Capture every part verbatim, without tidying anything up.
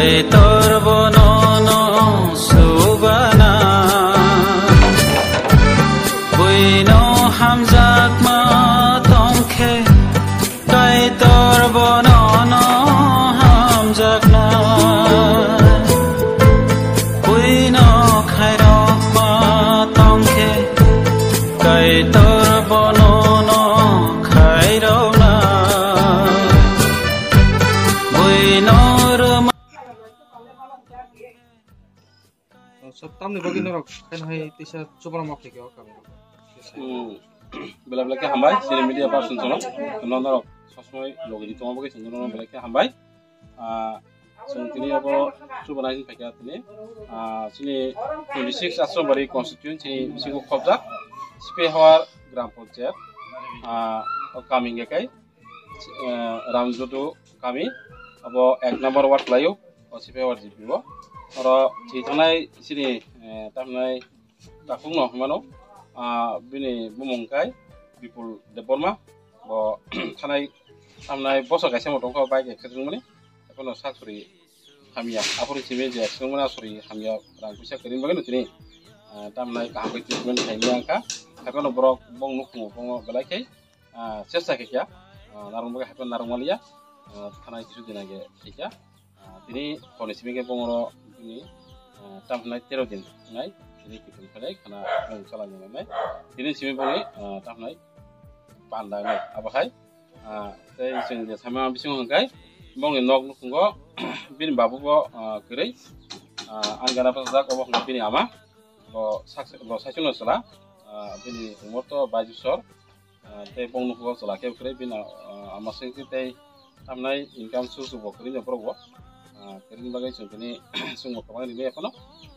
Kaitor bono no subana, buino hamjakma tongkhe, Kaitor bono no hamjakna, buino khairokma tongkhe, Kaitor bono no khairokna, buino rwma. Sab tamni bagwi norok khaino hai tisa chubana ma phaikha o kami. Hmm. Belai belai khe hambai, chini media person sono. Tono norok sosmoi logi di tongma bagwi chwng norok belai khe hambai. Ah, chwng tini abo chubana hin phaikha tini. Ah, chini twenty six Asrambari constituency chini bisingo khobjak Sipehawar Gram Panchayat. Ah, o kami hingkhe kai eh, Ramjodu kami, abo ek number ward laio, o Sipehawar G P o. Oro thwi thangnai chini, eh, tamhinai takhukno hwnmano, ah, bini bumung kai Bipul Debbarma, bo thanai tamnai boso kaisa mo tongkha bike accident wngmani, ekhono sak suri hamya, aphuru simi je accident wngmani asuri hamya rang puisa kwrwini bagwi no tini, ah, tamnai kaham khe treatment khaimani wngkha, haikhe no borok bong nukhungo bongo belai khe ah, chesta khe kya, ah, narwk bagwi haikhe narwk maliya, ah, thanai kisu din age khe kya, ah, tini honi simi khe bongoro bini, ah, tam hwnai tero din nai, tini kiphil phainai khana bong chala nai nai, tini simi bongni, ah, tam hwnai panda nai abo hai, ah, tei chwng je sama bisingo hwnkhai bongni nok nukhungo bini babu bo, ah, kwrwi, ah, ani gana bwsajak obo hwnkhai bini ama bo sak bo saichungno chwla, ah, bini umor to bais bosor. Ah, tei bongni hugo chwla khe kwrwi bini, ah, ama sengkhe tei tamnai income source bo kwrwi no borok bo. Ah, kwrwini bagwi chwng tini chwngbo kwbangma rinai phano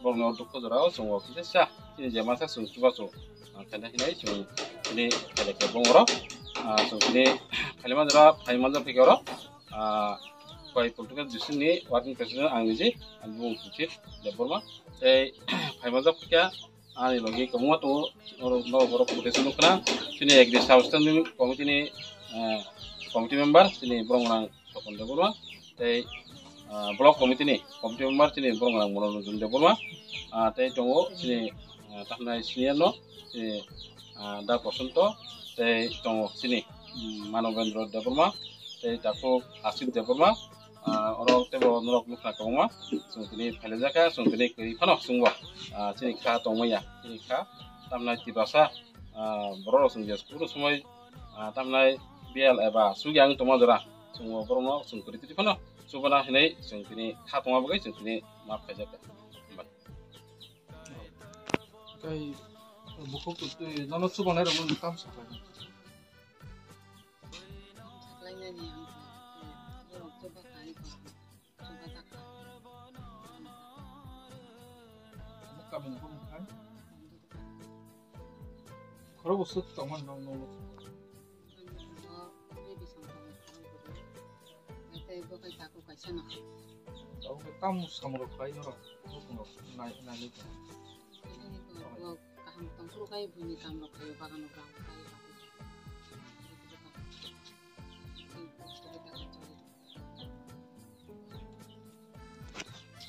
borokno dukhu jorao chwngo kisa sa chini je masa chwng chubachu, ah, khaina hinai chwng tini khailai khe bongoro, ah, chwng tini khailai manjora phai manjak phaikhe oro, ah, koi political district ni working president ang niji, ang bumung Suchit Debbarma tei phai manjak phaikha. Ani logi kwbangma tongo, oro no borok kwbangma tongo khna. Chini agri substanding committee ni, eh, committee member chini borok rang Sokon Debbarma tei, ah, block committee ni committee member chini borok rang Monoranjan Debbarma, ah, tei tongo chini, ah, tamnai senior no chini, ah, Da Prosanto tei tongo chini, mm, Manobendra Debbarma tei takhuk Asit Debbarma. Ah, oro teibo norok nukha kwbangma. Chwng tini phailaijak kha, chwng tini kwrwi phano chwngbo, ah, chini kha tongmaya, chini kha tamnai Tiprasa, ah, borok rok chwng je kunu somoi, ah, tamnai B L eba sugya wng tongma jora chwngbo borokno chwng kwrwi twi phano chubana hinwi chwng tini kha tongma bagwi chwng tini ma phaijak kha. Hambai. Tei bukhuk twi nono chubanai rokno nwng tamo saklai? Saklainani ang khe, borok chuba kha, chuba ta kha. Omo kamini bumung khai? Khorok bwswk tongmani nong nokno? Ang nokno tei bising tongmani khorok bwrwi. Tei bo khai takhuk kaisa no. Abo khe tamo samung rok khlai norok, nukhung rok nai, nailai tongo. Nini bo, bo kaham tong phuru khai buini kam rok khaio, bagan rok kaham khaio.